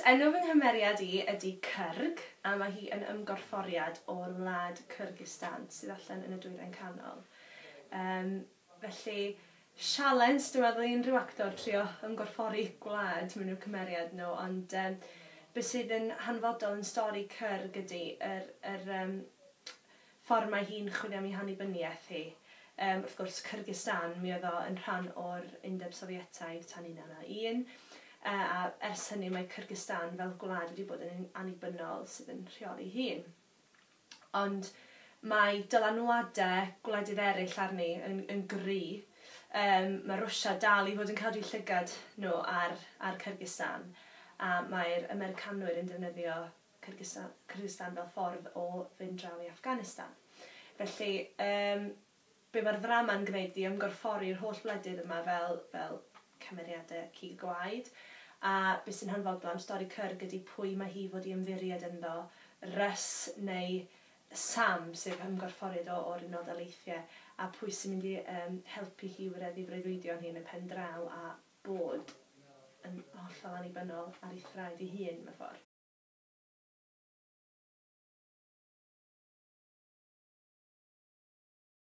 Enw fy nghymeriad i ydy Cyrg, a mae hi yn ymgorfforiad o'r wlad Kyrgyzstan sydd allan yn y Dwyrain Canol. Felly, sialens, dwi'n meddwl, i unrhyw actor trio ymgorffori gwlad mewn i'w cymeriad nhw, ond beth sydd yn hanfodol yn stori Cyrg ydy yr ffordd mae hi'n chwilio am ei hannibyniaeth hi. Wrth gwrs, Kyrgyzstan, mi oedd o yn rhan o'r Undeb Sofietaidd tan 1991. A ers hynny mae Kyrgyzstan fel gwlad wedi bod yn annibynnol sydd yn rheoli hun. Ond mae dylanwadau gwledydd eraill arni yn gry. Mae Rwsia dal i fod yn cadw llygad nhw ar Kyrgyzstan, a mae'r Americanwyr yn defnyddio Kyrgyzstan fel ffordd o fynd draw i Afghanistan. Felly, be mae'r ddrama'n gwneud ydy ymgorffori'r holl wledydd yma fel cymeriadau cig gwaed, a beth sy'n hanfodol am stori Cyrg ydy pwy mae hi fod i ymddiried ynddo, Russ neu Sam, sef ymgorfforiad o'r Unol Daleithiau, a pwy sy'n mynd i helpu hi wireddu breuddwydion hi yn y pen draw a bod yn hollol annibynnol ar ei thraed ei hun mewn ffordd.